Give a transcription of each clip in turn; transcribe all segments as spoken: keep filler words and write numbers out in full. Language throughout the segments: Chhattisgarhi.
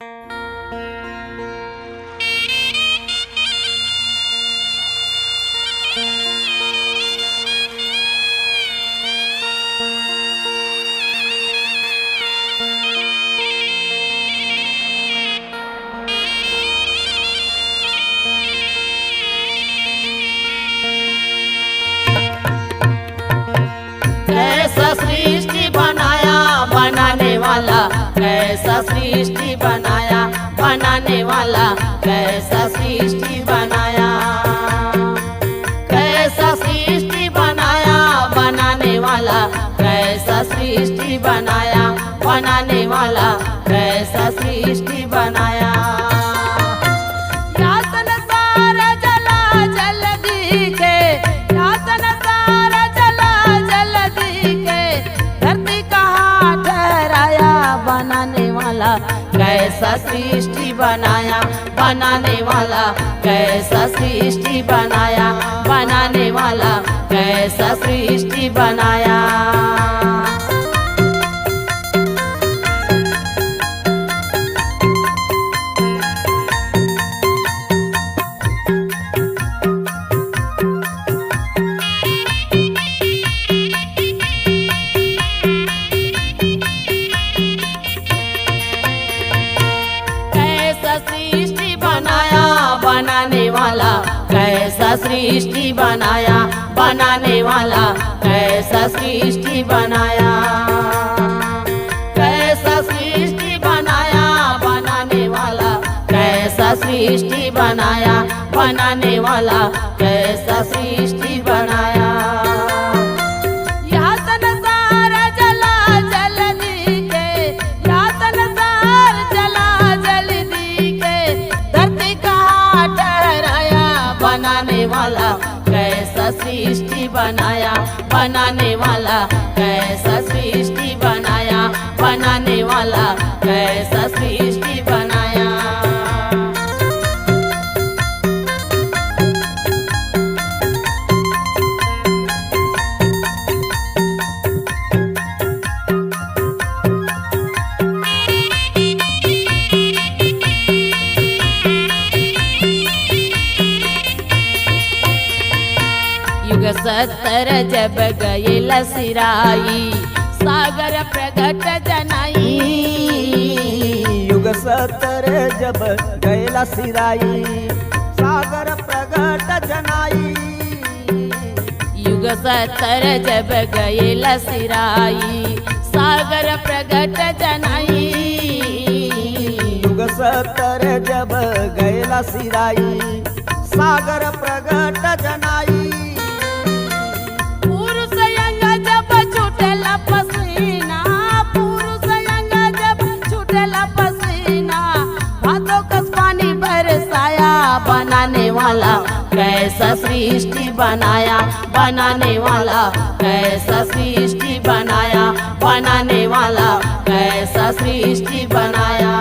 कैसा सृष्टि बनाया बनाने वाला, कैसा सृष्टि बनाया बनाने वाला, कैसा सृष्टि बनाया, कैसा सृष्टि बनाया बनाने वाला, कैसा सृष्टि बनाया बनाने वाला, कैसा सृष्टि बनाया। या संसार जला जल दिखे, या संसार जला जल दिखे, धरती कहाँ ठहराया बनाने वाला, कैसा सृष्टि बनाया बनाने वाला, कैसा सृष्टि बनाया बनाने वाला, कैसा सृष्टि बनाया। कैसा सृष्टि बनाया बनाने वाला, कैसा सृष्टि बनाया बनाने वाला, कैसा सृष्टि बनाया, कैसा सृष्टि बनाया बनाने वाला, कैसा सृष्टि बनाया बनाने वाला, कैसा सृष्टि बनाया। या संसार जला जल दिखे, या संसार जला जल दिखे, धरती कहाँ ठहराया बनाने वाला, कैसा सृष्टि बनाया बनाने वाला, कैसा सृष्टि बनाया बनाने वाला, कैसा सृष्टि बनाया। युग सत्तर जब गयल सिराई, सागर प्रगट जनाई। युग सत्तर जब गयल सिराई, सागर प्रगट जनाई। युग सत्तर जब गयल सिराई, सागर प्रगट जनाई। युग सत्तर जब गयल सिराई, सागर प्रगट जनाई। पुरुष अंग जब छूटेला पसीना, पुरुष अंग जब छूटेला पसीना, भादो कस पानी बरसाया बनाने वाला, कैसा सृष्टि बनाया बनाने वाला, कैसा सृष्टि बनाया बनाने वाला, कैसा सृष्टि बनाया।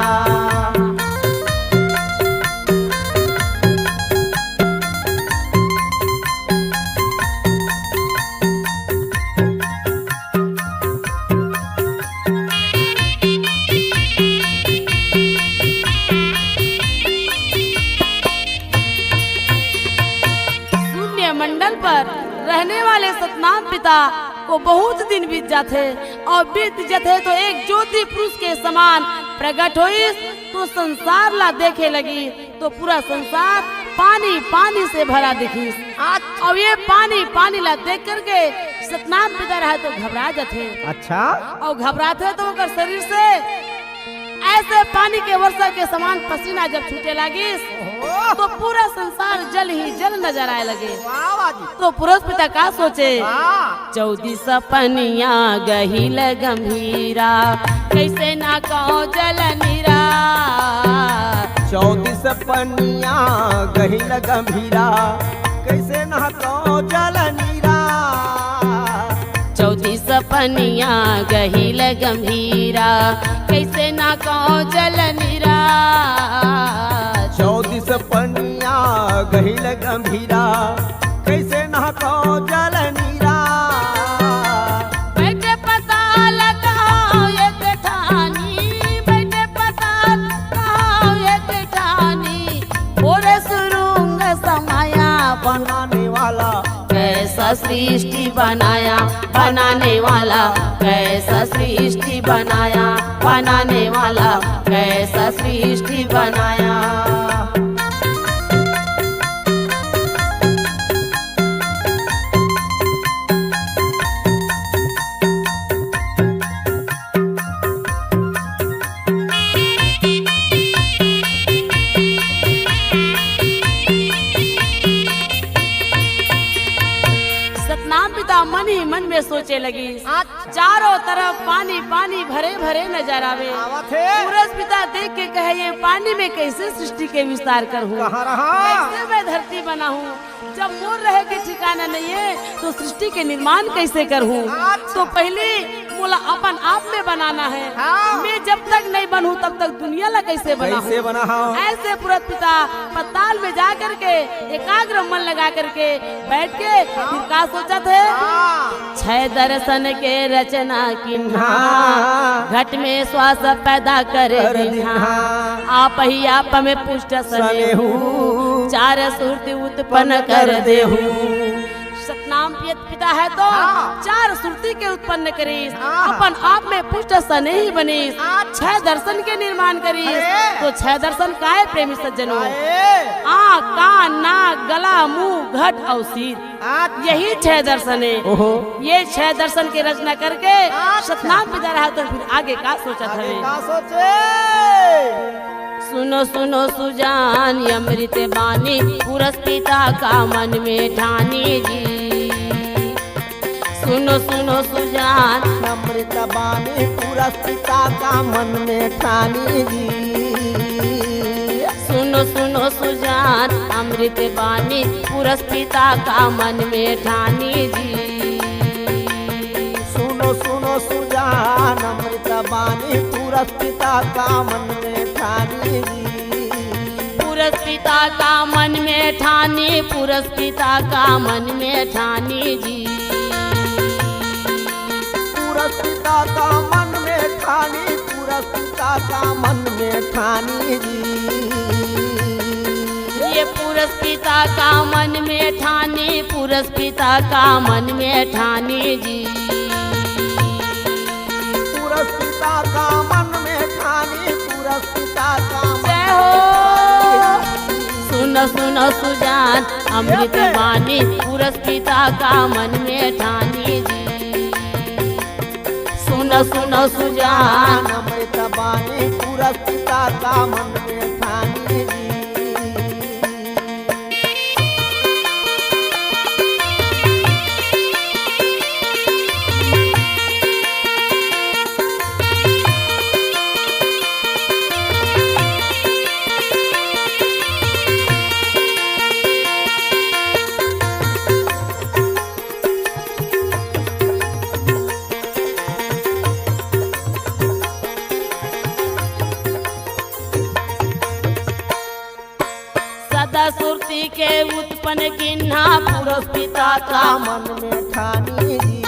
शून्य मंडल पर रहने वाले सतनाम पिता को बहुत दिन बीत जाथे अउ बीत जाथे तो एक ज्योति पुरुष के समान प्रगट होइस, तो संसार ला देखे लगी तो पूरा संसार पानी पानी से भरा दिखिस। अच्छा। अउ ये पानी पानी ला देख करके सतनाम पिता रहे तो घबरा जाथे। अच्छा। अउ घबराथे तो ओकर शरीर से ऐसे पानी के वर्षा के समान पसीना जब छूटे लागिस, ओहो। तो पूरा संसार जल ही जल नजर आए लगे। वाह, वाह जी। तो पुरुष पिता का सोचे? वाह। चौदीस पनिया गहिल गंभीरा, कैसे ना कहो जल नीरा। चौदीस पनिया गहिल गंभीरा, कैसे ना कहो जल नीरा। चौदीस पनिया गहिल गंभीरा, कैसे ना कहो जल नीरा। चौदीस पनिया गहिल गंभीरा, कैसे ना कहो जल नीरा। बैठे पताल कहो एक ठानी, बैठे पताल कहो बनाने वाला कैसा सृष्टि बनाया, बनाने वाला कैसा सृष्टि बनाया, बनाने वाला कैसा सृष्टि बनाया। सतनाम पिता मन ही मन में सोचे लगिस। हाँ। चारों तरफ पानी पानी भरे भरे नजर आवे। आवत हे। सूरज पिता देख के कहे, "ये पानी में कैसे सृष्टि के विस्तार करहूँ? कहाँ रहा? कैसे मैं धरती बनाहूँ? जब मोर रहे के ठिकाना नहीं है, तो सृष्टि के निर्माण कैसे करहूँ?" अच्छा। तो पहले मोला अपन आप में बनाना है। हाँ। मैं जब तक नहीं बनहूँ, तब तक दुनिया ला कैसे बनाहूँ? कैसे बनाहूँ? ऐसे पुरत पिता पताल में जा करके एकाग्र मन लगा करके बैठ के फिर का सोचत हे? हाँ। छह दर्शन के रचना किन्हा, हाँ। घट में श्वास पैदा कर कर दिन्हा। दिन्हा। आप ही आप में पुष्ट सने सने हूँ। हूँ। चार सुरती उत्पन्न कर कर देहू। देहू। सतनाम पियत पिता है तो हाँ। चार सुरती के उत्पन्न करिस, हाँ। अपन आप में पुष्ट सने ही बनिस, अच्छा। छह दर्शन के निर्माण करिस। अरे। तो छह दर्शन काय प्रेमी सज्जनों? काय? आँख, कान, नाक, गला, मुंह, घट और सिर। अच्छा। यही छह दर्शन है। ओहो। ये छह दर्शन की रचना करके अच्छा। सतनाम पिता रहा तो फिर आगे का सोचत आगे हवे? का सोचे? सुनो सुनो सुजान अमृत बानी, पुरस पिता का मन में ठानी जी। सुनो सुनो सुजान अमृत बानी, पुरस पिता का मन में ठानी जी। सुनो सुनो सुजान अमृत बानी, पुरस पिता का मन में ठानी जी। सुनो सुनो सुजान अमृत बानी, पुरस पिता का मन में ठानी जी। पुरस पिता का मन में ठानी, पुरस पिता का मन में ठानी जी। पुरस पिता का मन में ठानी, पुरस पिता का मन में ठानी जी। ये पुरस पिता का मन में ठानी, पुरस पिता का मन में ठानी जी। पुरस पिता का मन में ठानी, पुरस पिता का मन जय हो। सुनो सुनो सुजान अमृत बानी, पुरस पिता का मन में ठानी जी। सुनो सुनो सुजान अमृत बानी, पुरस पिता का मन में ठानी जी। सदा सुरती के उत्पन्न किन्हा, पुरस पिता का मन में ठानी जी।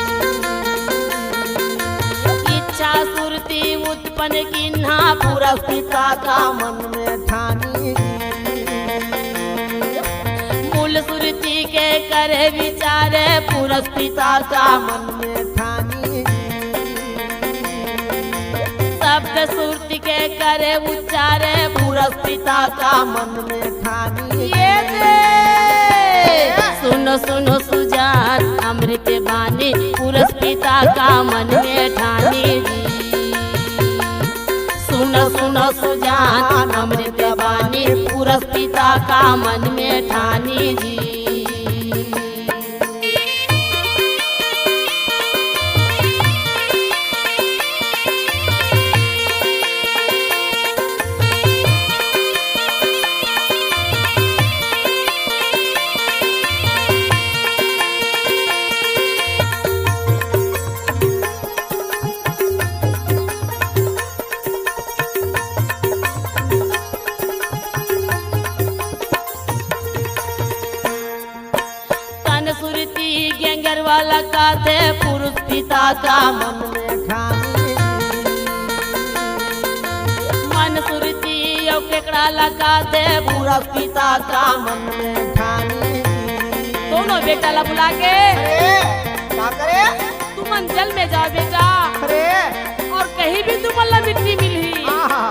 इच्छा सुरती उत्पन्न किन्हा, पुरस पिता का मन में ठानी जी। मूल सुरती के करे विचारे, पुरस पिता का मन में ठानी जी। शब्द सुरती के करे उच्चारे, पुरस पिता का मन में ठानी। ये दे। सुनो सुनो सुजान अमृत बानी, पुरस पिता का मन में ठानी जी। सुनो सुनो सुजान अमृत बानी, पुरस पिता का मन में ठानी जी। तन सुरती गेंगर वाला काथे, पुरुष पिता का मन में ठानी। मन सुरती अउ केकड़ा ला काथे, पुरुष पिता का मन में ठानी। दोनों बेटा ला बुला के, अरे, का करे? तुमन जल में जाओ बेटा। अरे। और कहीं भी तुमन ला मिट्टी मिलही। आहा।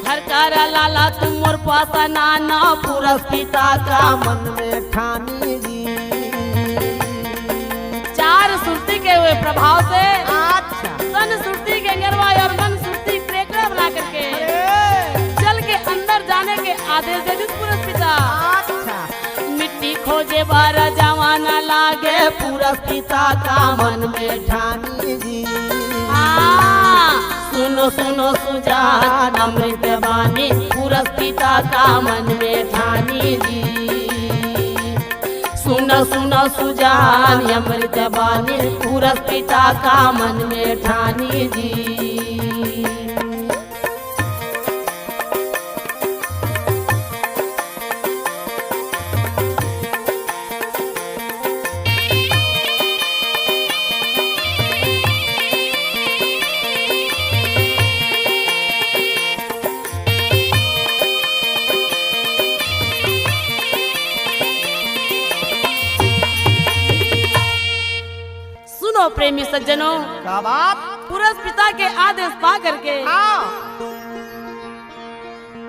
हर कारा लाला तुम मोर पास नाना, पुरस पिता का मन में ठानी जी। चार सुरती के हुए प्रभाव से, अच्छा। तन सुरती गेंगरवा और मन सुरती टेकड़ा बना करके अरे। जल के अंदर जाने के आदेश दे दिस पुरस पिता। अच्छा। मिट्टी खोजे बर जवाना लागे, पुरस पिता का मन में ठानी जी। हाँ। सुनो सुनो सुजान अमृत बानी, पुरस पिता का मन में ठानी जी। सुनो सुनो सुजान अमृत बानी, पुरस पिता का मन में ठानी जी। सुनो प्रेमी सज्जनों, का बात? पुरस पिता के आदेश पा करके हाँ।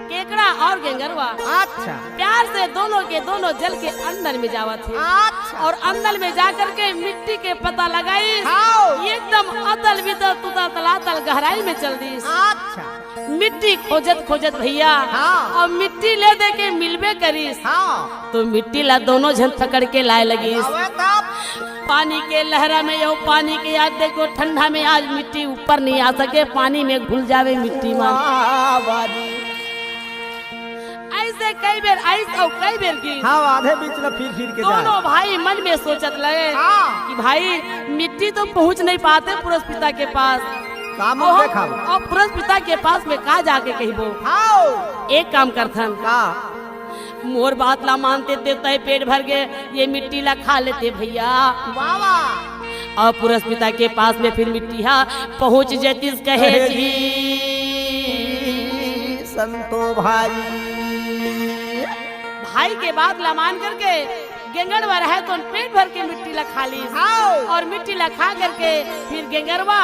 केकड़ा और गेंगरवा अच्छा। प्यार से दोनों के दोनों जल के अंदर में जावत हे। अच्छा। और अंदर में जा करके मिट्टी के पता लगाइस। हाँ। एकदम अतल वितल तुतल तलातल गहराई में चल दिस। अच्छा। मिट्टी खोजत खोजत भैया हाँ। और मिट्टी ले दे के मिलबे करिस। हाँ। तो मिट्टी ला दोनों झन पकड़ के लाए लगिस। अबे तब? पानी के लहरा में यो पानी के आज देखो ठंडा में आज मिट्टी ऊपर नहीं आ सके, पानी में घुल जावे मिट्टी में। वाह, वाह जी। ऐसे कई बेर आइस और कई बेर गिस। हाँ, आधे बीच में फिर फिर के जाए। दोनों भाई मन में सोचत लगे हाँ। कि भाई मिट्टी तो पहुँच नहीं पाते पुरस पिता के पास। का मुंह और, देखाबो? और पुरस पिता के पास में का जाके कहिबो? हाँ। एक काम करथन। का? मोर बात ला मानते ते तय पेट भर के ये मिट्टी ला खा लेते भैया। वाह, वाह। और पुरस पिता के पास में फिर मिट्टी हा पहुँच जतिस कहे कहे जी। जी, संतो भाई। भाई के बात ला मान करके गेंगड़वा रहे तो पेट भर के मिट्टी ला खा लीस। हाँ। और मिट्टी ला खा करके फिर गेंगरवा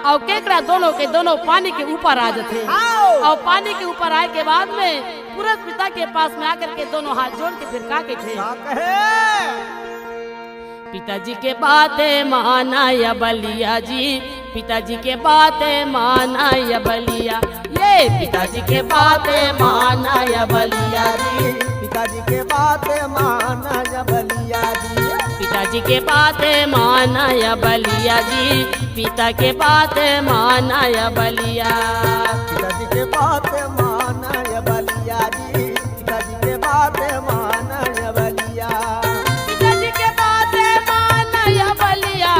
और केकड़ा दोनों के दोनों पानी के ऊपर आ जाते। हाँ। और पानी के ऊपर आए के बाद में पुरस पिता के पास में आकर के दोनों हाथ जोड़ के फिर का कहे? का कहे? पिताजी के बात माना या बलिया जी, पिताजी के बात माना या बलिया, ये पिताजी के बात माना या बलिया जी, पिताजी के बात माना या बलिया जी, पिताजी के बात माना या बलिया जी, पिता के बात माना या बलिया, पिताजी के बात माना या बलिया जी। पिताजी के बात माना या बलिया। पिताजी के बात माना या बलिया।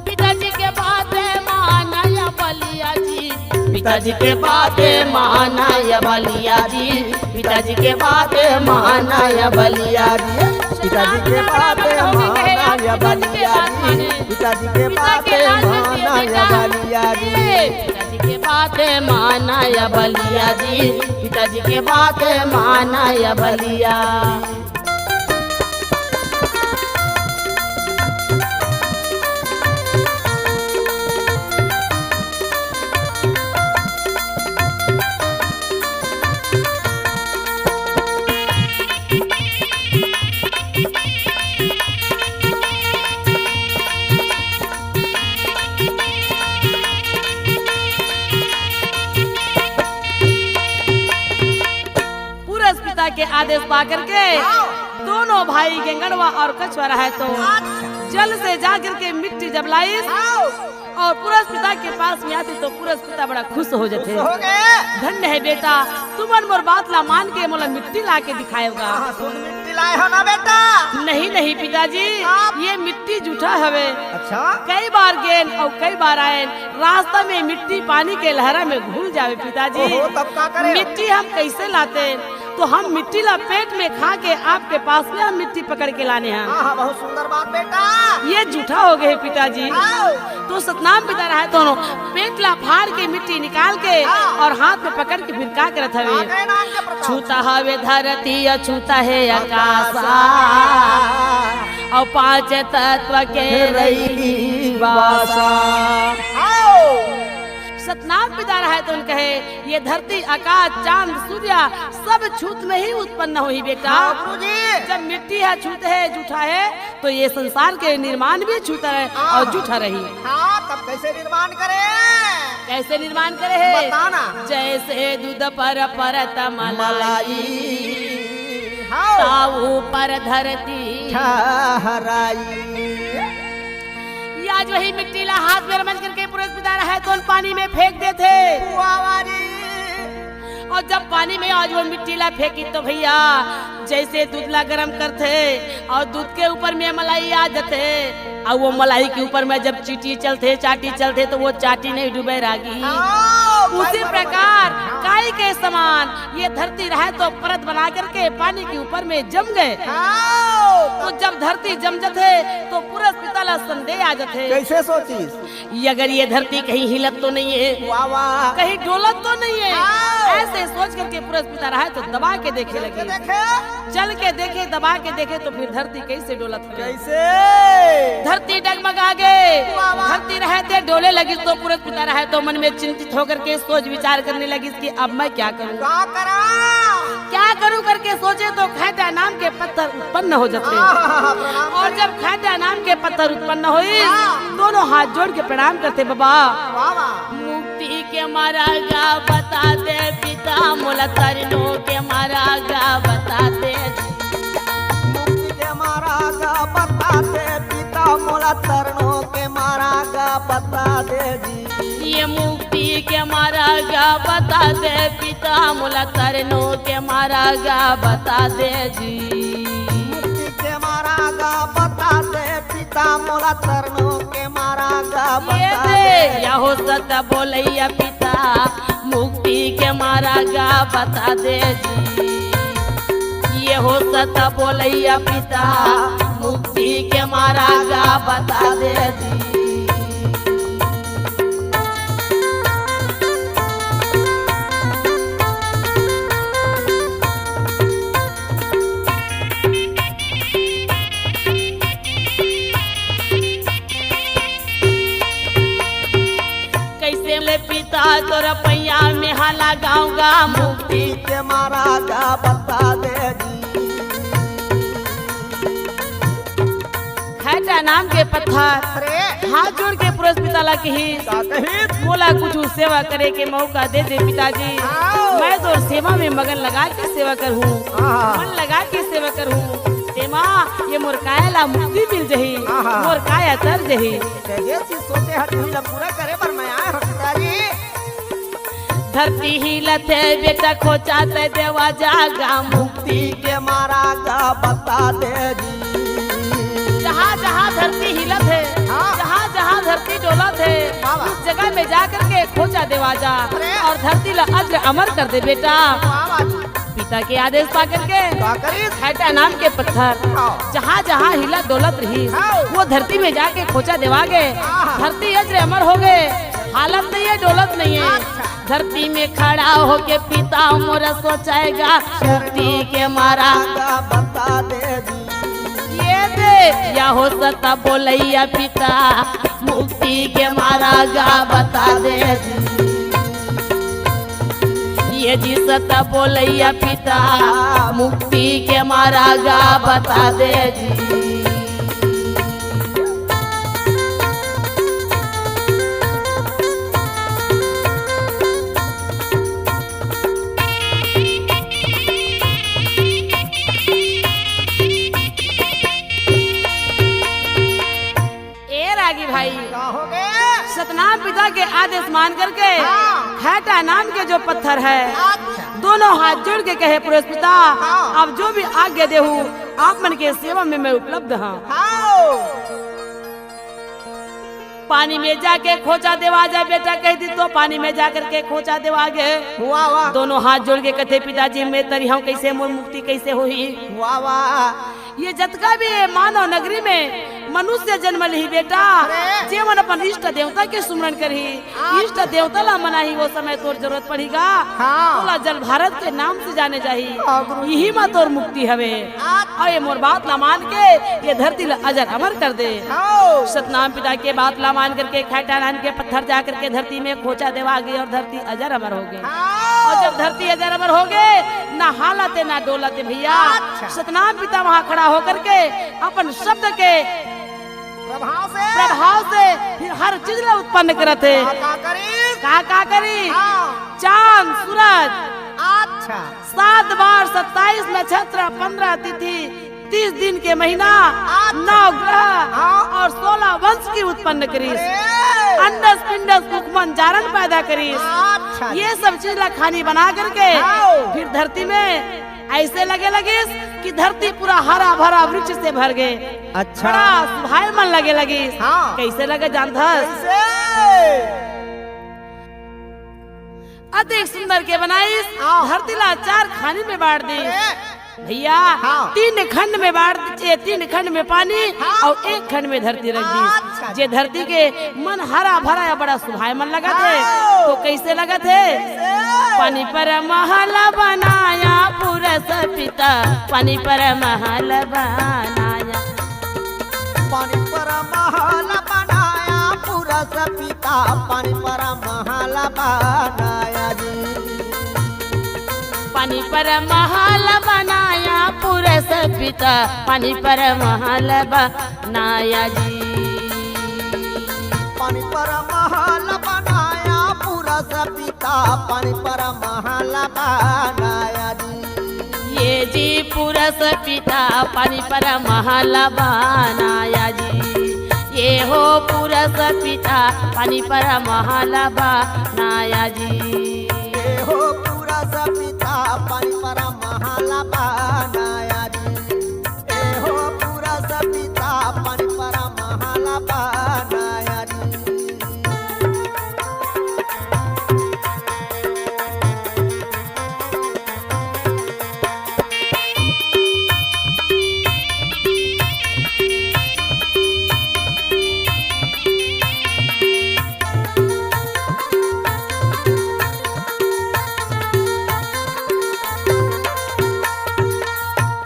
पिताजी के बात माना या बलिया जी। पिताजी के बात माना या बलिया जी। पिताजी के बात माना या बलिया जी। पिताजी के बात माना या बलिया जी। पिताजी के बात माना या बलिया जी। पिताजी के बात माना या बलिया जी, पिताजी के बात माना या बलिया। पुरस पिता के आदेश पा करके हाँ। दोनों भाई गेंगड़वा और कछुआ रहे तो हाँ। जल से जा करके मिट्टी जब लाइस हाँ। और पुरस पिता के पास में आती तो पुरस पिता बड़ा खुश हो जाते। खुश हो गए। धन्य है बेटा, तुमन मोर बात ला मान के मोला मिट्टी ला के दिखाएगा। हाँ, शुद्ध मिट्टी लाए हो ना बेटा? नहीं, नहीं पिताजी, आप? ये मिट्टी जूठा हवे। अच्छा? कई बार गेन और कई बार आयन, रास्ता में मिट्टी पानी के लहरा में घुल जावे पिताजी। ओहो, तब का करे? मिट्टी हम कैसे लाते? तो हम मिट्टी ला पेट में खा के आपके पास में हम मिट्टी पकड़ के लाने हैं। हाँ, हाँ, बहुत सुंदर बात बेटा। ये जूठा हो गए पिताजी। आओ। तो सतनाम पिता रहे दोनों पेट ला फाड़ के मिट्टी निकाल के हाँ। और हाथ में पकड़ के फिर का करत हवे? का करे नाम के प्रताप? छूता हवे धरती या छूता है आकाशा। अउ पांच तत्व के रही बासा। सतनाम पिता रहय तोन कहे, ये धरती, आकाश, चांद, सूर्य, सब छूत में ही उत्पन्न होही बेटा। हाँ, गुरुजी। जब मिट्टी ह छूत हे, जूठा हे, तो ये संसार के निर्माण भी छूत हे हाँ। अउ जूठा रही। हाँ, तब कैसे निर्माण करे? कैसे निर्माण करे हे? बताना। जैसे दूध पर परत मलाई, मलाई। हाँ। ताऊ पर धरती ठहराई। ये आज वही मिट्टी ला हाथ में रमज करके पुरुष पिता रहय तोन पानी में फेंक देथे। वाह, वाह जी। अउ जब पानी में आज वो मिट्टी ला फेंकी तो भैया, जैसे दूध ला गरम करथे अउ दूध के ऊपर में मलाई आ जाथे, अउ वो मलाई के ऊपर में जब चींटी चलथे, चांटी चलथे, तो वो चांटी नहीं डूबे रागी। हाँ, उसी भाई, बराबर। प्रकार हाँ। काई के समान ये धरती रहय तो परत बना करके पानी के ऊपर में जम गए। हाँ। तो जब धरती जम जथे तो पुरुष पिता ला संदेह आ जथे। कैसे सोचिस? ये अगर ये धरती कहीं हिलत तो नहीं है, वाह, वाह। कहीं डोलत तो नहीं है, हाँ। ऐसे सोच करके पुरुष पिता रहय तो दबा के देखे लगे। देखे? चल के देखे, दबा के देखे तो फिर धरती कैसे डोलत है? कैसे? धरती डगमगा गे। वाह, वाह। धरती रहय ते डोले लगिस तो पुरुष पिता रहय तो मन में चिंतित होकर के सोच विचार करने लगिस कि अब मैं क्या करूं? का करा? क्या करूं करके सोचे तो खैटा नाम के पत्थर उत्पन्न हो जाथे। आहा, प्रणाम और करी। जब खैटा नाम के पत्थर उत्पन्न होइस, हाँ। दोनों हाथ जोड़ के प्रणाम करथे, बाबा, वाह, वाह। मुक्ति के मार्ग बता दे पिता, मोला तरनो के मार्ग बता दे। मुक्ति के मार्ग बता दे पिता, मोला तरनो के मार्ग बता दे जी। ये मुक्ति के मार्ग बता दे पिता, मोला तरनो के मार्ग बता दे जी। मुक्ति के मार्ग बता दे पिता, मोला तरनो के मार्ग ये बता दे। दे, या हो सत बोलैया पिता, मुक्ति के मार्ग बता दे जी। ये हो सत बोलैया पिता, मुक्ति के मार्ग बता दे जी। कैसे ले पिता तोर पैया में हाला गाँव गा मुक्ति के मार्ग बता दे जी। खैटा नाम के पत्थर अरे। हाथ जोड़ के पुरुष पिता ला कही, का कही? मोला कुछ सेवा करे के मौका दे दे पिताजी। आओ। मैं तो सेवा में मगन लगा के सेवा करहूँ, हाँ। मन लगा के सेवा करहूँ। तेमा ये मोर काया ला मुक्ति मिल जही, हाँ, हाँ। मोर काया तर जही। जैसे सोचे हर तुही ला पूरा करे बर मैं आए हूँ पिताजी। धरती हिलत हे बेटा, खोचा ते देवा जागा, मुक्ति के मार्ग बता दे जी। जहाँ जहाँ धरती हिलत हे, हाँ। जहाँ जहाँ धरती डोलत हे, वाह, वाह। उस जगह में जा करके खोचा देवा जा अरे। और धरती ला अजर अमर कर दे बेटा। वाह, वाह जी। पिता के आदेश पा करके का करिस? खैटा नाम के पत्थर हाँ। जहाँ जहाँ हिला डोलत रही, हाँ। वो धरती में जाके खोचा देवा गए। हाँ। धरती अजर अमर हो गए, हालत नहीं है, डोलत नहीं है। अच्छा। धरती में खड़ा होके पिता मोरा सोचाएगा, मुक्ति के मार्ग बता दे जी। ये दे, या हो सता बोलैया पिता, मुक्ति के मार्ग बता दे जी। ये जी सता बोलैया पिता, मुक्ति के मार्ग बता दे जी। ए रागी भाई, का हो गए? सतनाम पिता के आदेश मान करके हाँ। खैटा नाम के जो पत्थर है, अच्छा। दोनों हाथ जोड़ के कहे, पुरुष पिता, हाँ। आप जो भी आज्ञा देहू, आप मन के सेवा में मैं उपलब्ध हूँ। हाँ। पानी में जाके खोचा देवा जा बेटा, कह दी तो पानी में जा करके खोचा देवा गे। वाह, वाह। दोनों हाथ जोड़ के कथे, पिताजी मैं तरी हूँ, कैसे मोर मुक्ति कैसे होही? वाह, वाह। ये जतका भी ये मानव नगरी में मनुष्य जन्म लिही बेटा, अरे! जेमन अपन इष्ट देवता के सुमरन करही, हाँ। इष्ट देवता ला मनाही, वो समय तोर जरूरत पड़ही गा, हाँ। तोला जल भारत के नाम से जाने जाही। हाँ, गुरु जी। इही मा तोर मुक्ति हवे। हाँ। अउ ये मोर बात ला मान के ये धरती ला अजर अमर कर दे। हाँ। सतनाम पिता के बात ला मान करके खैटालान के पत्थर जा करके धरती में खोंचा देवा गे अउ धरती अजर अमर हो गे। हाँ। अउ जब धरती अजर अमर हो गे, ना हालत हे, ना डोलत हे भैया। अच्छा। सतनाम पिता वहाँ खड़ा होकर के अपन शब्द के प्रभाव से? प्रभाव से फिर हर चीज ला उत्पन्न करत हे। का, का करी? का, का करी? हाँ। चांद, सूरज। अच्छा। सात बार सत्ताईस नक्षत्र, पन्द्रह तिथि, तीस दिन के महीना, अच्छा। नौ ग्रह हाँ। अउ सोलह वंश के उत्पन्न करिस। अरे! अंडस, पिंडस, कुकमन, जारन पैदा करिस। अच्छा। ये सब चीज ला खानी बना करके हाँ। फिर धरती में अइसे लगे लगिस कि धरती पूरा हरा भरा वृक्ष से भर गे। अच्छा। बड़ा सुभायमन लगे लगिस। हाँ। कइसे लगे जानथस? कइसे? अतेक सुंदर के बनाइस, हाँ। धरती ला चार खानी में बांट दिस। अरे! भैया, हाँ। तीन खंड में बांट, ए, तीन खंड में पानी हाँ। अउ एक खंड में धरती रख दिस। अच्छा। जे धरती के मन हरा भरा या बड़ा सुभायमन लगत हे, हाँ। तो कइसे लगत हे? कइसे? पानी पर महल बनाया पुरस पिता, पानी पर महल बनाया। पानी पर महल बनाया पुरस पिता, पानी पर महल बनाया जी। पानी पर महल बनाया पुरस पिता, पानी पर महल बनाया जी। पानी पर महल बनाया पुरस पिता, पानी पर महल बनाया जी। ए जी पुरस पिता, पानी पर महल बनाया जी। ए हो पुरस पिता, पानी पर महल बनाया जी। ए हो पुरस पिता, पानी पर महल बनाया जी। ए हो पुरस पिता, पानी पर महल बनाया जी।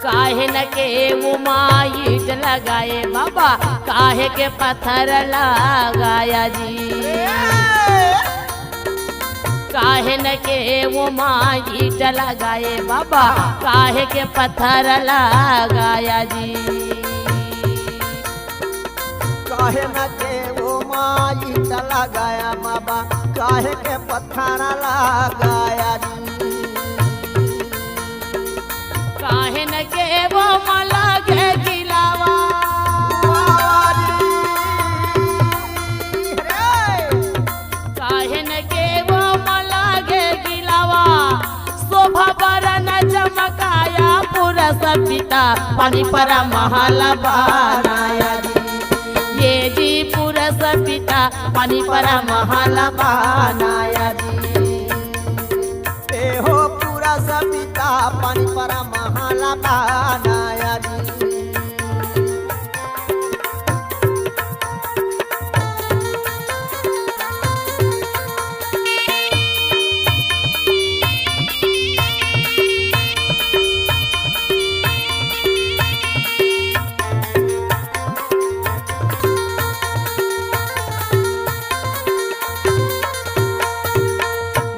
काहे न के उमा ईंट लगाए बाबा, काहे के पत्थर लगाया जी। काहे न के उमा ईंट लगाए बाबा, काहे के पत्थर लगाया जी। काहे न के उमा ईंट लगाया बाबा, काहे के पत्थर लगाया जी। काहे न के उमा लागे गिलावा। काहे न के उमा लागे गिलावा। शोभा बरन चमकाया पुरस पिता, पानी पर महल बनाया जी। ए जी पुरस पिता, पानी पर महल बनाया जी। ए हो पुरस पिता, पानी पर महल बनाया जी।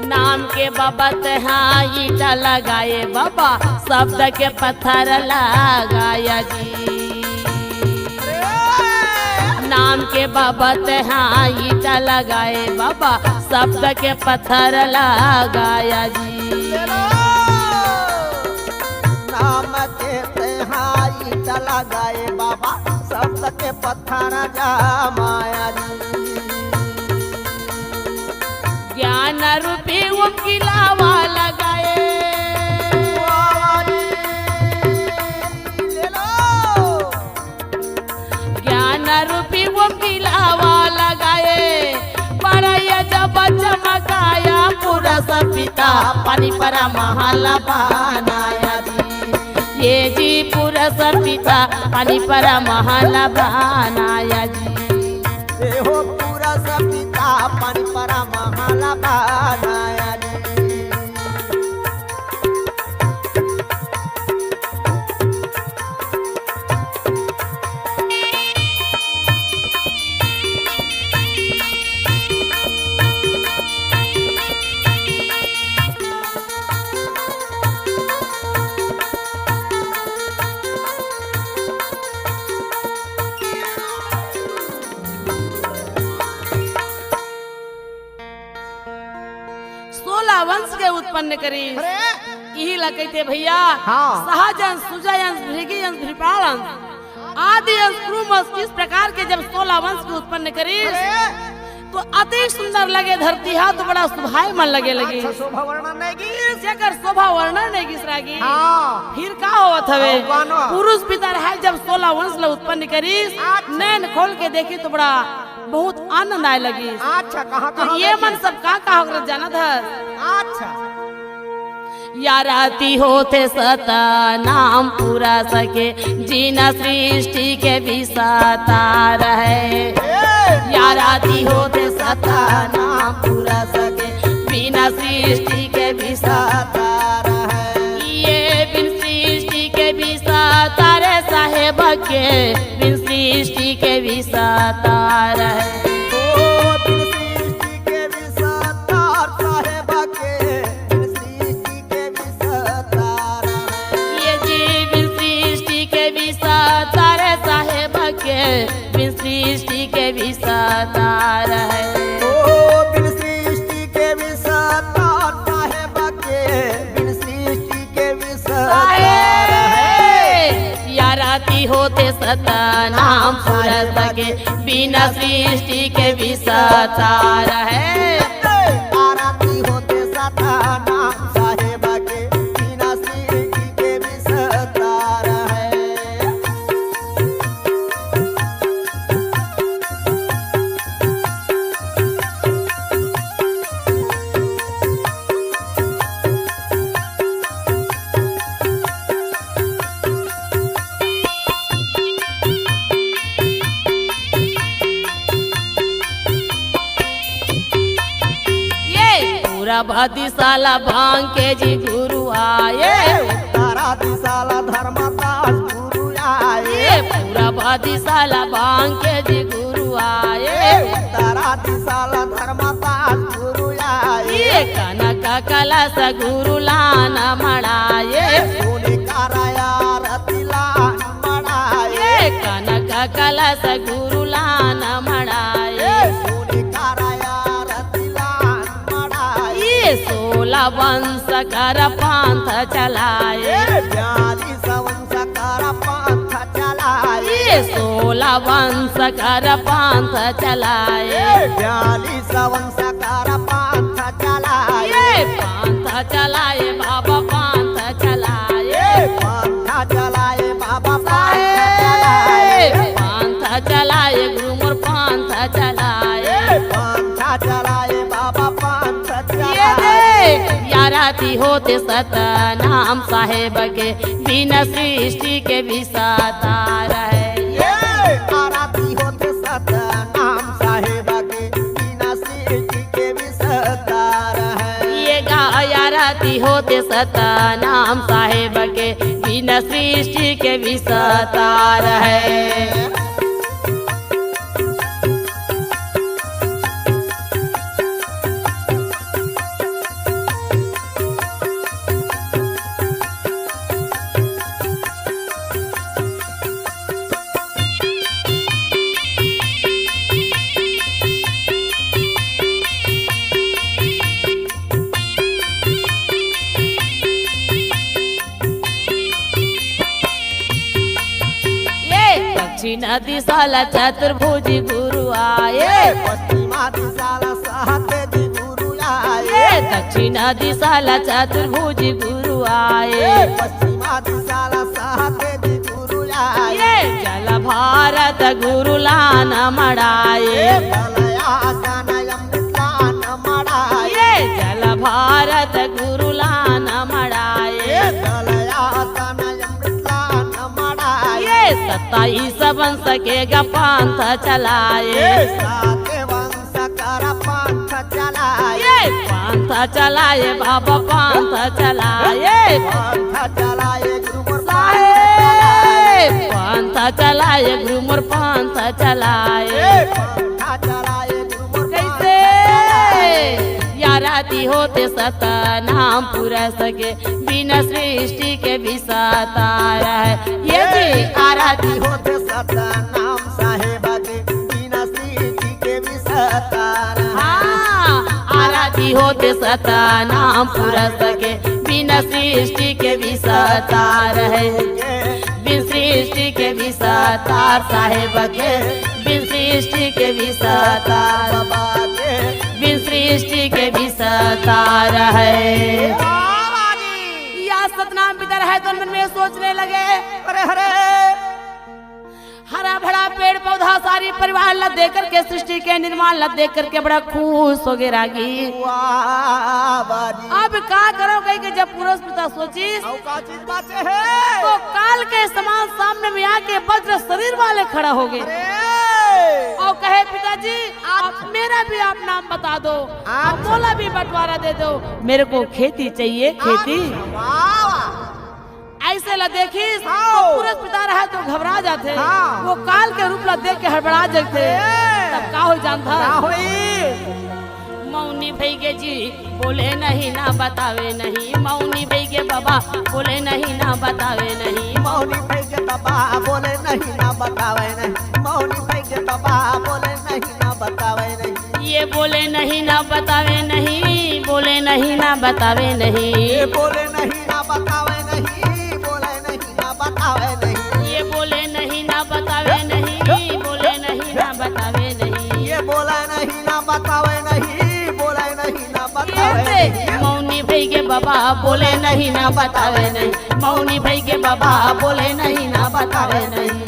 नाम के बाबा तेहा ईंटा लगाए बाबा, शब्द के पत्थर लगाया जी। नाम के बाबा तेहा ईंटा लगाए बाबा, शब्द के पत्थर लगाया जी। नाम के तेहा ईंटा लगाए बाबा, शब्द के पत्थर जमाया जी। ज्ञान रूपी उमकी लावा लगाए। ज्ञान रूपी उमकी लावा लगाए। बड़ा अजब चमकाया पुरस पिता, पानी पर महल बनाया जी। ए जी पुरस पिता पानी पर महल बनाया जी। ए हो पुरस पिता पानी पर महल बनाया जी। सोलह वंश के उत्पन्न करिस। अरे! इही ला कहिथे भैया, हाँ। सहज अंश, सुजय अंश, भृगु अंश, विपाल अंश, आदि अंश, क्रम अंश, इस प्रकार के जब सोलह वंश के उत्पन्न करिस, अरे! तो अति सुंदर लगे धरती हा, तो बड़ा सुभाए मन लगे लगी। अच्छा, शोभा वर्णन नहीं गिस। जेकर शोभा वर्णन नहीं गिस रागी। हाँ। फिर का होवत हवे? हाँ, कौन हो? पुरुष पिता रहे जब सोलह वंश ला उत्पन्न करिस, अच्छा। नैन खोल के देखी तो बड़ा बहुत आनंद आए लगिस। अच्छा, कहाँ, तो कहाँ ये देखी? मन सब का, का होकर जानत हस? अच्छा। या राती होथे सतनाम पुरस के, जिन सृष्टि के विसतार है। ए! या राती होथे सतनाम पुरस के, बिन सृष्टि के विसतार है। ये बिन सृष्टि के विसतार साहेब के, बिन सृष्टि के विसतार है। ओ बिन सृष्टि के विसतार साहेब के, बिन सृष्टि के विसतार है। ये जी बिन सृष्टि के विसतार साहेब के, बिन सृष्टि के विसतार है। ओ बिन सृष्टि के विसतार साहेब के, बिन सृष्टि के विसतार है। या राती होथे सतनाम पुरस के, बिन सृष्टि के विसतार है। आरती होथे सतनाम साहेब के, बिन सृष्टि के विसतार है। ये पूरब दिसा ला बांके जी गुरु आए। उत्तर दिसा ला धर्मदास गुरु आए। ये पूरब दिसा ला बांके जी गुरु आए। उत्तर दिसा ला धर्मदास गुरु आए। ये कनक कलश गुरु लान मड़ाए। सोने कराया रतिला मड़ाए। ये कनक कलश गुरु लान मड़ाए। सोने कराया रतिला मड़ाए। ये सोलह वंश कर पंथ चलाए। ए बयालीस वंश कर पंथ चलाए। ये सोलह वंश कर पंथ चलाए। ए बयालीस वंश कर पंथ चलाए। ये पंथ चलाए बाबा पंथ चलाए। ए पंथ चलाए बाबा पंथ चलाए। पंथ चलाए गुरु मोर पंथ चलाए। ए पंथ चलाए बाबा पंथ ये देख, या राती होथे सतनाम साहेब के, बिन सृष्टि के विसतार है। ये आरती होथे सतनाम साहेब के, बिन सृष्टि के विसतार है। ये गा, या राती होथे सतनाम साहेब के, बिन सृष्टि के विसतार है। ये दक्षिण दिशा ला चतुर्भुज गुरु आए। पश्चिमा दिशा ला सहदेव गुरु आए। ये दक्षिण दिशा ला चतुर्भुज गुरु आए। पश्चिमा दिशा ला सहदेव गुरु आए। ये जल भारत गुरु लान मड़ाए। ये जल आसन अमृत लान मड़ाए। ये जल भारत गुरु लान मड़ाए। ये जल आसन अमृत सत्ताईस वंश के ग पंथ चलाए। ए, सात वंश कर पंथ चलाए। ए, पंथ चलाए बाबा, पंथ चलाए। पंथ चलाए गुरु मोर, पंथ साहेब, चलाए। पंथ चलाए गुरु मोर, पंथ चलाए। ए, पंथ चलाए गुरु मोर, पंथ कइसे? चलाए। आरती होथे सतनाम पुरस के, बिन सृष्टि के बिसतार हे। ये जी, आरती होथे सतनाम साहेब के, बिन सृष्टि के बिसतार हे। हाँ, आरती होथे सतनाम पुरस के, बिन सृष्टि के बिसतार हे। बिन सृष्टि के बिसतार साहेब के, बिन सृष्टि के बिसतार बाबा के, बिन सृष्टि के बिसतार हे। या सतनाम पितर हे तो मन में सोचने लगे, अरे हरे, हरा भरा पेड़ पौधा सारी परिवार ला देख करके, सृष्टि के निर्माण ला देख करके बड़ा खुश हो गए रागी। वाह बाजी। अब का करो कहिके जब पुरस पिता सोचिस, अउ का चीज बाचे हे? तो काल के समान सामने में आके वज्र शरीर वाले खड़ा हो गए। अरे। अउ कहे, "पिताजी, आप मेरा भी आप नाम बता दो, आप मोला भी बंटवारा दे दो, मेरे को खेती चाहिए, खेती।" वाह, वाह। अइसे ला देखिस, हाँ। तो पुरस पिता रहे तो घबरा जाथे। हाँ। वो काल के रूप ला देख के हड़बड़ा जाथे। ए। तब का हो जानथा? का होई? मौनी भई गे जी, बोले नहीं ना बतावे नहीं, मौनी भई गे बाबा, बोले नहीं ना बतावे नहीं। मौनी भई गे बाबा, बोले नहीं ना बतावे नहीं, मौनी भई गे बाबा, बोले नहीं ना बतावे नहीं। ये बोले नहीं ना बतावे नहीं, बोले नहीं ना बतावे नहीं। ये बोले नहीं ना बतावे नहीं, बोले नहीं ना बतावे नहीं। ये बोले नहीं ना बतावे नहीं, बोले नहीं ना बतावे नहीं। ये बोले नहीं ना बतावे नहीं, बोले नहीं ना बतावे नहीं। मौनी भई गे बाबा, बोले नहीं ना बतावे नहीं, मौनी भई गे बाबा, बोले नहीं ना बतावे नहीं।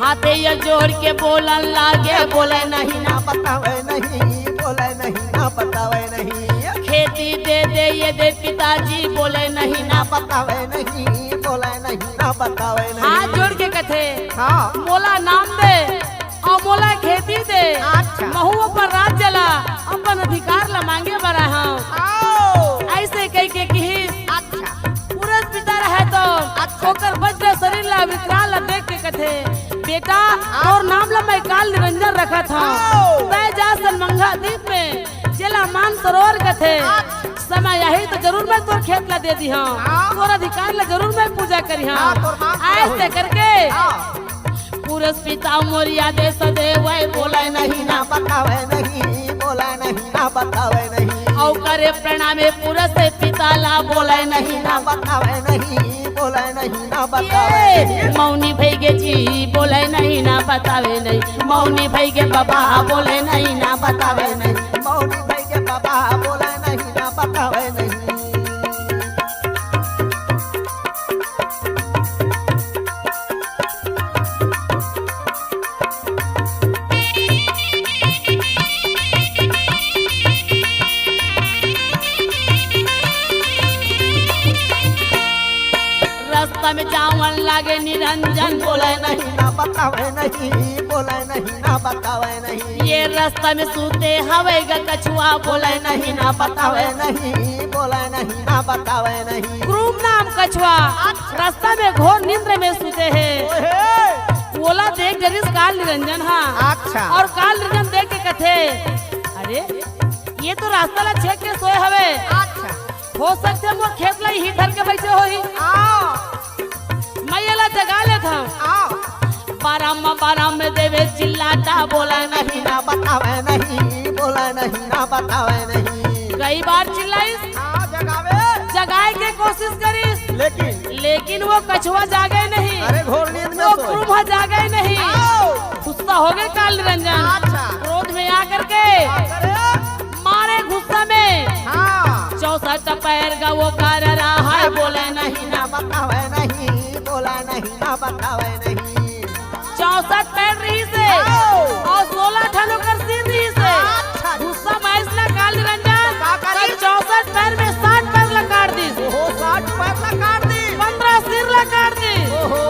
हाथे ये जोड़ के बोलन लागे, बोले नहीं ना बतावे नहीं, बोले नहीं ना बतावे नहीं। खेती दे दे ये दे पिताजी, बोले नहीं ना बतावे नहीं, बोले नहीं ना बतावे नहीं। हाथ जोड़ के कथे, हाँ। मोला नाम दे, अउ मोला खेती दे। अच्छा। महू अपन राज्य ला, अपन अधिकार ला मांगे बर आए हंव। आओ। अइसे कहिके किहिस। अच्छा। पुरस पिता रहे तो अच्छा। ओकर वज्र शरीर ला, विकराल ला देख के कथे, "बेटा, आओ। तोर नाम ला मैं काल निरंजन रखत हंव। आओ। तैं जा सनमंगा दीप में, जेला मानसरोवर कथे, अच्छा। समय आही तो जरूर मैं तोर खेत ला दे दिहंव, आओ। तोर अधिकार ला जरूर मैं पूजा करिहंव।" हाँ, तोर मांग पूरा अइसे होही। करके हाँ। पुरस पिता मोर आदेस देवय, बोलय नहीं ना बतावय नहीं, बोलय नहीं ना बतावय नहीं। अउ करे प्रणाम पुरस पिता ला, बोलय नहीं ना बतावय नहीं, बोलय नहीं ना बतावय नहीं। मौनी भई गे जी, बोलय नहीं ना बतावय नहीं। मौनी भई गे बाबा, बोलय नहीं ना बतावय नहीं। मौनी भई गे बाबा, बोलय नहीं ना बतावय नहीं। रस्ता में जावन लागे निरंजन, बोलय नहीं ना बतावय नहीं, बोलय नहीं ना बतावय नहीं। ये रस्ता में सूते हवय ग कछुआ, बोलय नहीं ना बतावय नहीं, बोलय नहीं ना बतावय नहीं। क्रूर नाम कछुआ। अच्छा। रस्ता में घोर निंद्र में सूते हे। ओहे। ओला देख डरिस काल निरंजन हा। अच्छा। अउ काल निरंजन देख के कथे, "अरे, ये तो रस्ता ला छेक के सोए हवे। अच्छा। हो सकथे मोर खेत ला इही धर के बइठे होही।" हाँ। मैं एला जगा लेत हंव। हाँ। बाराम बाराम देवे चिल्लाता, बोलय नहीं ना बतावय नहीं, बोलय नहीं ना बतावय नहीं। कई बार चिल्लाइस। हाँ, जगावे। जगाए के कोशिश करिस। लेकिन? लेकिन वो कछुआ जागे नहीं। अरे, घोर नींद में वो सोए। क्रूर जागे नहीं। आओ। गुस्सा हो गए काल निरंजन। अच्छा। क्रोध में आकर के का करे? मारे गुस्सा में। हाँ। चौसठ पैर गा वो कर रहा है, बोले नहीं ना बतावे नहीं, बोले नहीं ना बतावे नहीं। चौसठ पैर रहिस हे। आओ। अउ सोलह ठन ओकर सिर रहिस हे। अच्छा। गुस्सा म आइस ना काल निरंजन, का करिस? त चौसठ पैर में साठ पैर ला काट दिस। ओहो, साठ पैर ला काट दिस। पंद्रह सिर ला काट दिस। ओहो,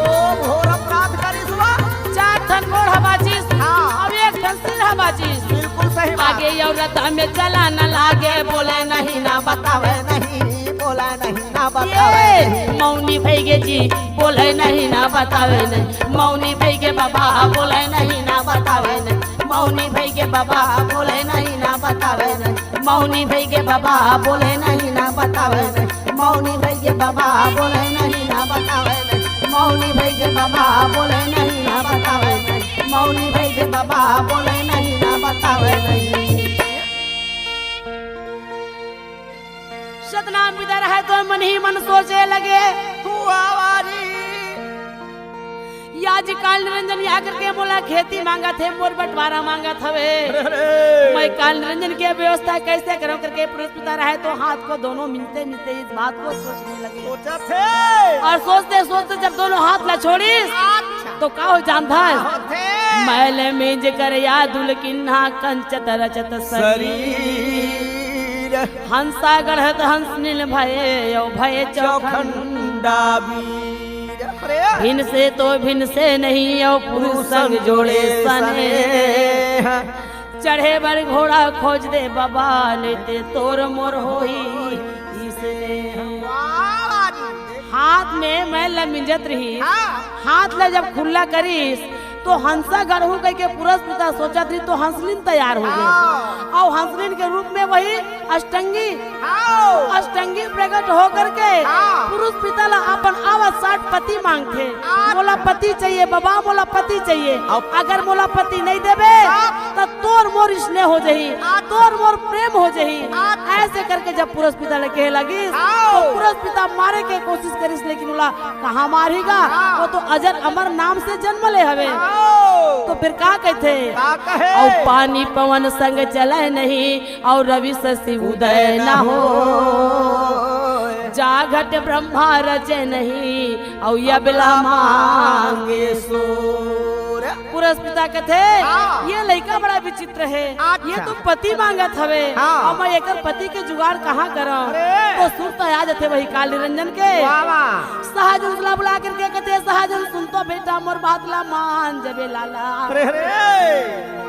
घोर अपराध करिस वा। चार ठन गोड़ ह बाचिस। हाँ। अउ एक ठन सिर ह बाचिस। बिल्कुल सही बात। आगे अउ रद्दा में चला न लागे, बोले नहीं ना बतावे नहीं, बोले नहीं ना बतावे ये नहीं। मौनी भई गे जी, बोले नहीं ना बतावे नहीं। मौनी भई गे बाबा, बोले नहीं ना बतावे नहीं। मौनी भई गे बाबा, बोले नहीं ना बतावे नहीं। मौनी भई गे बाबा, बोले नहीं ना बतावे नहीं। मौनी भई गे बाबा, बोले नहीं ना बतावे नहीं। मौनी भई गे बाबा, बोले नहीं ना बतावे नहीं। मौनी भई गे बाबा, बोले नहीं ना बतावे नहीं। सतनाम बिदा रहय तो मन ही मन सोचे लगे। हुआ वारी। या जी काल निरंजन या करके मोला खेती मांगत हे, मोर बंटवारा मांगत हवे। अरे, अरे। मैं काल निरंजन के व्यवस्था कैसे करूं करके पुरस्पिता रहय तो हाथ को दोनों मिलते मिलते इस बात को सोचने लगे। सोचत हे। अउ सोचते सोचते जब दोनों हाथ ला छोड़िस, अच्छा। तो का हो जानत हस? का होथे? मैल मीज कर या दुलकिन्हा कंचत रचत शरीर। शरीर। हंसा गढ़त हंस नील भये, अउ भये चौखंडा वीर। अरे। भिन से तो भिन से नहीं, अउ पुरुष संग जोड़े सनेह। चढ़े बर घोड़ा खोज दे बाबा, लेते तोर मोर होही स्नेह। वाह, वाह जी। हाथ में मैल ल मिंजत रहिस, हाँ। हाथ ल जब खुल्ला करिस, तो हंसा गढ़हूं कहिके पुरस्पिता सोचत रहिस, तो हंसलिन तैयार हो गे। हाँ। अउ हंसलिन के रूप में वही अष्टंगी, हाँ। अष्टंगी प्रकट होकर के हाँ। पुरस्पिता ला अपन आवत साठ पति मांगथे। हाँ। मोला पति चाहिए बाबा, मोला पति चाहिए। अब अगर मोला पति नहीं देबे, हाँ। त तोर मोर स्नेह हो जही, हाँ। तोर मोर प्रेम हो जही। हाँ। ऐसे करके जब पुरस्पिता ल कहे लगिस, हाँ। तो पुरस्पिता मारे के कोशिश करिस, लेकिन ओला कहाँ मारही गा? हाँ। वो तो अजर अमर नाम से जन्म ले हवे। हाँ। तो फिर का कहिथे? का कहे? अउ पानी पवन संग चले नहीं, अउ रवि शशि उदय न होय। जा घट ब्रह्मा रचे नहीं, अउ अबला मांगे सोर। पुरस्पिता कथे, हाँ। ये लइका बड़ा विचित्र हे। अच्छा। ये तो पति मांगत हवे, हाँ। अउ मैं एकर पति के जुगाड़ कहाँ करंव? अरे। तो सुरता आ जाथे वही काल निरंजन के। वाह, वाह। सहजन ला बुला करके कथे, सहजन सुन तो बेटा मोर बात ला मान जबे लाला। अरे, अरे।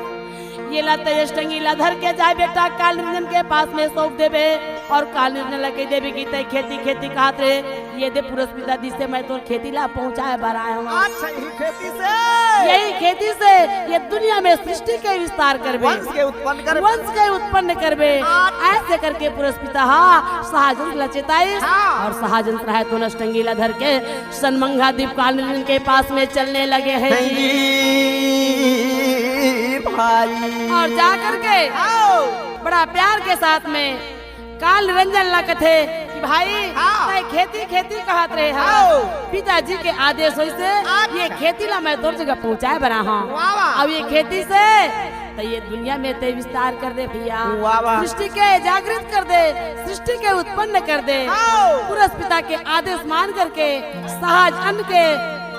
ये ला तय अष्टंगी ला धर के जाय बेटा, काल निरंजन के पास में सौंप देबे। अउ काल निरंजन ला कहि देबे कि तय खेती खेती कहत रहे, ये दे पुरस्पिता दिस हे, मैं तोर खेती ला पहुंचाय बर आय हंव। अच्छा, यही खेती से? यही खेती से ये दुनिया में सृष्टि के विस्तार करबे। वंश के उत्पन्न करबे। वंश के उत्पन्न करबे। अच्छा। ऐसे करके पुरस्पिता हा सहजन ला चेताइस। हाँ। अउ सहजन रहय तो अष्टंगी ला धर के सनमंगा दीप काल निरंजन के पास में चलने लगे हैं जी। भाई। अउ जा करके आओ। बड़ा प्यार के साथ में काल निरंजन ला कथे कि भाई, हाँ। तय खेती खेती कहत रहे हा। आओ। पिताजी के आदेश होइस हे, अच्छा। ये खेती ला मैं तोर जगह पहुंचाय बर आय हंव। वाह, वाह। अउ ये खेती से त ये दुनिया में तय विस्तार कर दे भैया। वाह, वाह। सृष्टि के जागृत कर दे, सृष्टि के उत्पन्न कर दे। आओ। पुरस्पिता के आदेश मान करके सहजन के,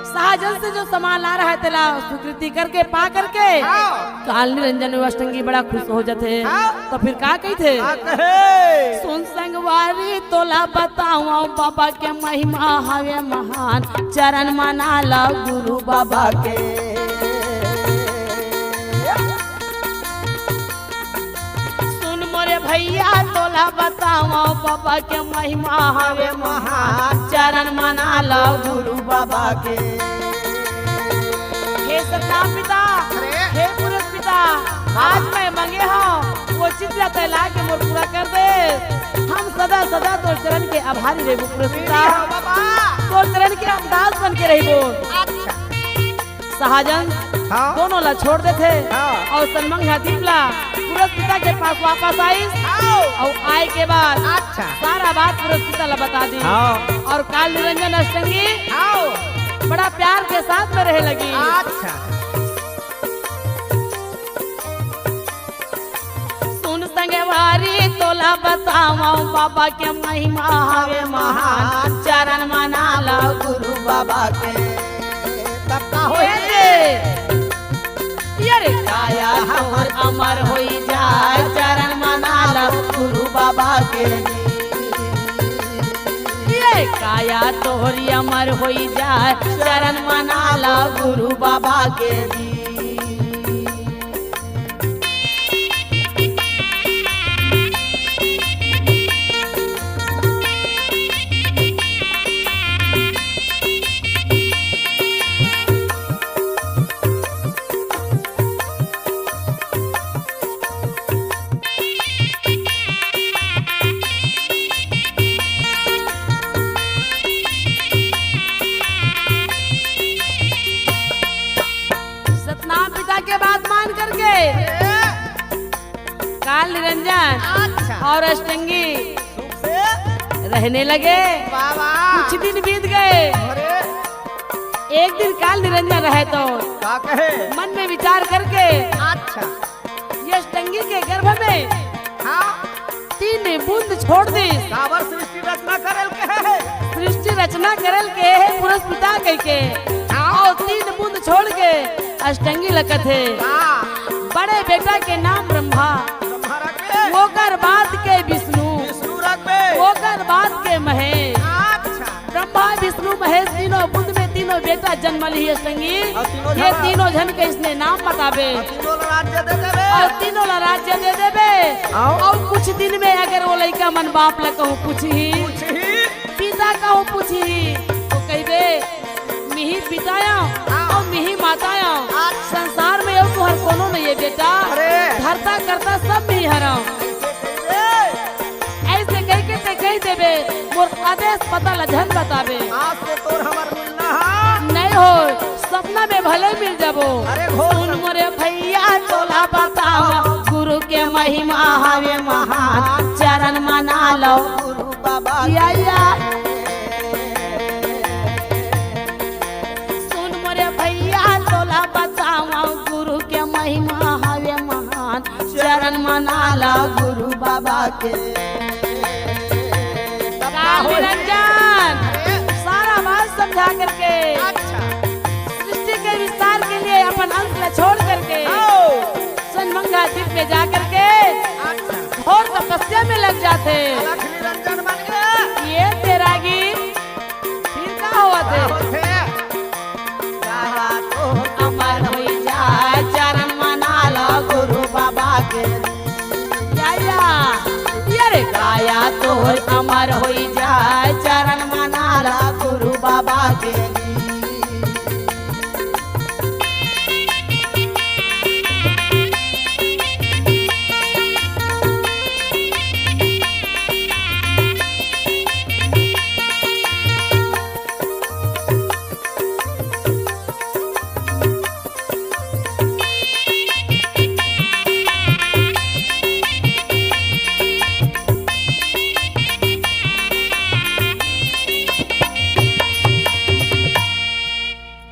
सहजन से जो सामान ला रहा हे तेला स्वीकृति करके, पा करके, आओ। काल निरंजन अष्टंगी बड़ा खुश हो जाथे। आओ। तो फिर का कहिथे? का कहे? सुन संगवारी तोला बतावंव बाबा के महिमा हवे महान, चरण मना ला गुरु बाबा के। सुन मोरे भैया तोला बतावंव बाबा के महिमा हवे महान, चरण मना ला गुरु बाबा के। हे सतनाम पिता, अरे। हे पुरस्पिता, आज मैं मंगे हंव, वो चित ला तय ला के मोर पूरा कर दे। हम सदा सदा तोर चरण के आभारी रहिबो पुरस्पिता। हाँ बाबा। तोर चरण के हम दास बन के रहिबो। अच्छा। सहजन हाँ। दोनों ला छोड़ देथे हाँ। अउ सनमंगा दीप ला पुरस्पिता के पास वापस आइस। हाँ। अउ आय के बाद अच्छा। सारा बात पुरस्पिता ला बता दिस। हाँ। अउ काल निरंजन अष्टंगी हाँ। बड़ा प्यार के साथ में रहे लगिस। अच्छा। सुन संगवारी तोला बतावं, बाबा के महिमा हवे महान। चरण मना ला गुरु बाबा के। तब का होई? ये रे, काया हमर अमर होई जाय, चरण मना ला गुरु बाबा के। ये काया तोहरी अमर होई जाय, चरण मना ला गुरु बाबा के। सतनाम पिता के बात मान करके काल निरंजन अच्छा। और अष्टंगी सुख से रहने लगे। वाह, वाह। कुछ दिन बीत गए। अरे। एक दिन काल निरंजन रहे तो का कहे? मन में विचार करके अच्छा। ये अष्टंगी के गर्भ में हाँ। तीन बूंद छोड़ दी। काबर सृष्टि रचना करल के है? सृष्टि रचना करल के है पुरुष पिता कह के। हाँ। और तीन बूंद छोड़ के अष्टंगी लकत है। हाँ। बड़े बेटा के नाम ब्रह्मा, ब्रह्मा रखबे। ओकर बाद के विष्णु, विष्णु रखबे। ओकर बाद के महेश। अच्छा। ब्रह्मा, विष्णु, महेश तीनों बूंद में तीनों बेटा जन्म लिही अष्टंगी। और तीनों ये झन तीनों झन के इसने नाम बताबे। और तीनों ला राज्य दे देबे। और तीनों ला राज्य दे देबे। आओ। और कुछ दिन में अगर वो लइका मन बाप ला कहूँ पूछही, पूछही। पिता कहूँ पूछही, तो कहिबे, "मिही पिता आंव, हाँ। और मिही माता आंव। आज संसार में अउ तुहर कोनो नहीं है बेटा। अरे। धरता करता सब मिही हरंव।" अइसे कहिके ते कहि देबे, मोर आदेश पता ला झन बताबे। आज से तोर हमर मिलना हा। नहीं हो, सपना में भले मिल जाबो। अरे घोर सुन सपना। मोरे भैया तोला बतावं, गुरु के महिमा हवे महान, चरण मना लव गुरु बाबा या, या। सुन मोरे भैया तोला बतावं, गुरु के महिमा हवे महान, चरण मना ला गुरु बाबा के। का काल होई? निरंजन, अरे। सारा बात समझा करके अच्छा। सृष्टि के विस्तार के लिए अपन अंश ला छोड़ करके आओ। सोनमंगा द्वीप में जा करके अच्छा। घोर तपस्या में लग जाथे। अलख निरंजन बन गया। ये तेरा गीत फिर का होवत हे? का होथे? काया तोर अमर होई जाय, चरण मना ला गुरु बाबा के। या, या। ये रे, काया तोर अमर होई जाय, चरण मना ला गुरु बाबा के।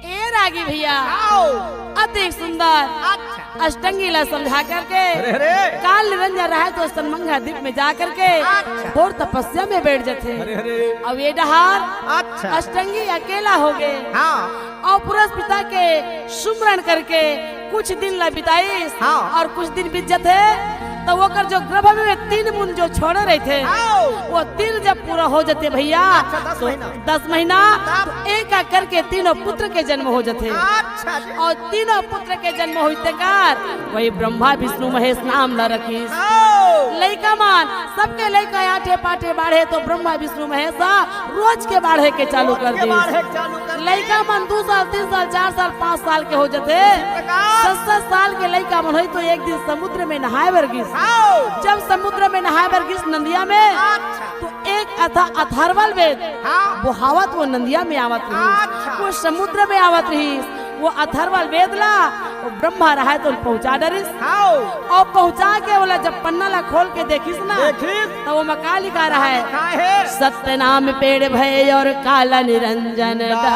ए रागी भैया, आओ। अति सुंदर अच्छा। अष्टंगी ला समझा करके अरे, अरे। काल निरंजन रहे तो सोनमंगा द्वीप में जा करके अच्छा। घोर तपस्या में बैठ जाथे। अरे, अरे। अब ये डहार अच्छा। अष्टंगी अकेला हो गए। हाँ। और पुरुष पिता के सुमरण करके कुछ दिन ला बिताइस हाँ। और कुछ दिन बीत जाथे तो ओकर जो गर्भ में तीन बूंद जो छोड़े रहिथे, आओ। वो तीन जब पूरा हो जाथे भैया, अच्छा, दस तो महीना। दस महीना, तब? तो एक एक करके तीनों पुत्र के जन्म हो जाथे। अच्छा जी। और तीनों पुत्र के जन्म होइस तेकर वही ब्रह्मा विष्णु महेश नाम ला रखिस। आओ। लइका मन, सबके लइका आठे पाठे बाढ़े तो ब्रह्मा विष्णु महेश रोज के बाढ़े के चालू रोज कर के दिस। बाढ़े के चालू कर दिस। लइका मन दू साल, तीन साल, चार साल, पाँच साल के हो जाथे। इसी प्रकार। सात सात साल के लइका मन होई तो एक दिन समुद्र में नहाए बर गिस। आओ। जब समुद्र में नहाए बर गिस नंदिया में, अच्छा। तो एक अथा-, अथर्वल वेद हाँ। बोहावत वो नंदिया में आवत रहिस। अच्छा। वो समुद्र में आवत रहिस। वो अथर्वल वेद ला वो ब्रह्मा रहे तो पहुंचा डरिस। हाँ। और पहुंचा के ओला जब पन्ना ला खोल के देखिस ना, देखिस। तो वो मा का लिखा रहे? लिखा है। सत्य नाम पेड़ भय और काला निरंजन डाल। डाल।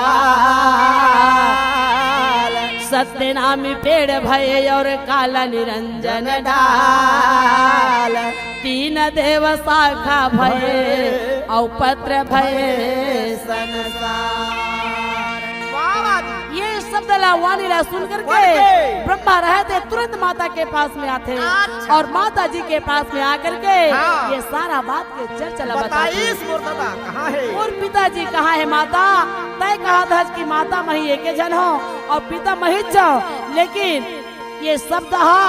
सत्य नाम पेड़ भये और काला निरंजन डाल। तीन देव शाखा भये और पत्र भये संसार। वाह, वाह। ये शब्द ला, वाणी ला सुन करके पढ़ के। ब्रह्मा रहे थे, तुरंत माता के पास में आथे। अच्छा। और माता जी के पास में आकर के हाँ। ये सारा बात के चर्चा ला बताइस बताथे। मोर दादा, कहाँ हे? मोर पिताजी कहाँ हे माता? तय कहा था कि माता मही एके झन हो और पिता मही जाओ, लेकिन ये शब्द हा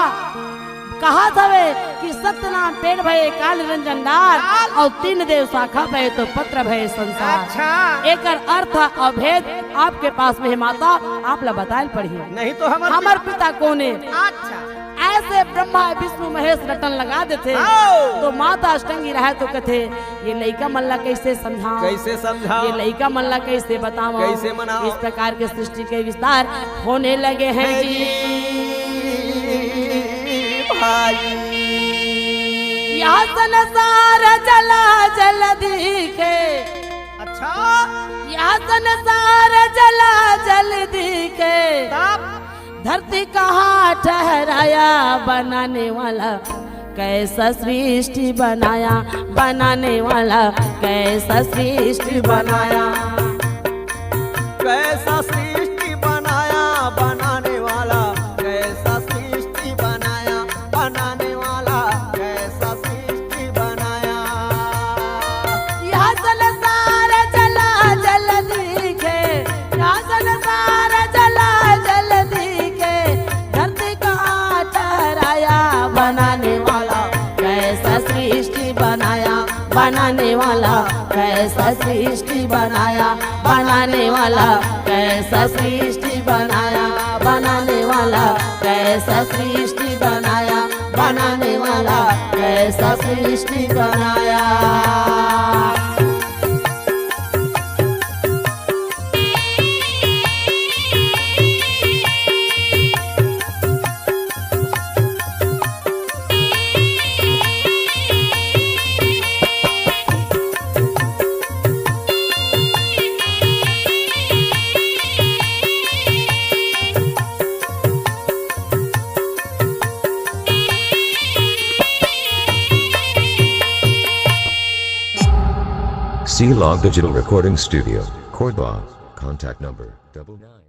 कहा थवे कि सत्य नाम पेड़ भये काल निरंजन डाल और तीन देव शाखा भये तो पत्र भये संसार। अच्छा। एकर अर्थ और भेद आपके पास में हे माता, आप ला बताए ल पड़ही। नहीं तो हमर हमर पिता कोन हे? अच्छा। ऐसे ब्रह्मा विष्णु महेश रटन लगा देथे। हाँ। तो माता अष्टांगी रहे तो कथे, ये लइका मन ला कैसे समझाओ? कैसे समझाओ? ये लइका मन ला कैसे बताओ? कैसे मनाओ? इस प्रकार के सृष्टि के विस्तार होने लगे हैं जी। भाई। यह संसार जला जल दिखे। अच्छा। यह संसार जला जल दिखे। तब? धरती कहाँ ठहराया बनाने वाला, कैसा सृष्टि बनाया बनाने वाला, कैसा सृष्टि बनाया। कैसा सृष्टि बनाया बनाने वाला, कैसा सृष्टि बनाया बनाने वाला, कैसा सृष्टि बनाया। यह संसार जला जल दिखे, यह संसार जला जल दिखे, धरती का ठहराया बनाने वाला, कैसा सृष्टि बनाया बनाने वाला, कैसा सृष्टि बनाया बनाने वाला, कैसा सृष्टि बनाया बनाने वाला, कैसा सृष्टि बनाया बनाने वाला, कैसा सृष्टि बनाया। C Log Digital Recording Studio, Cordoba. Contact number double nine.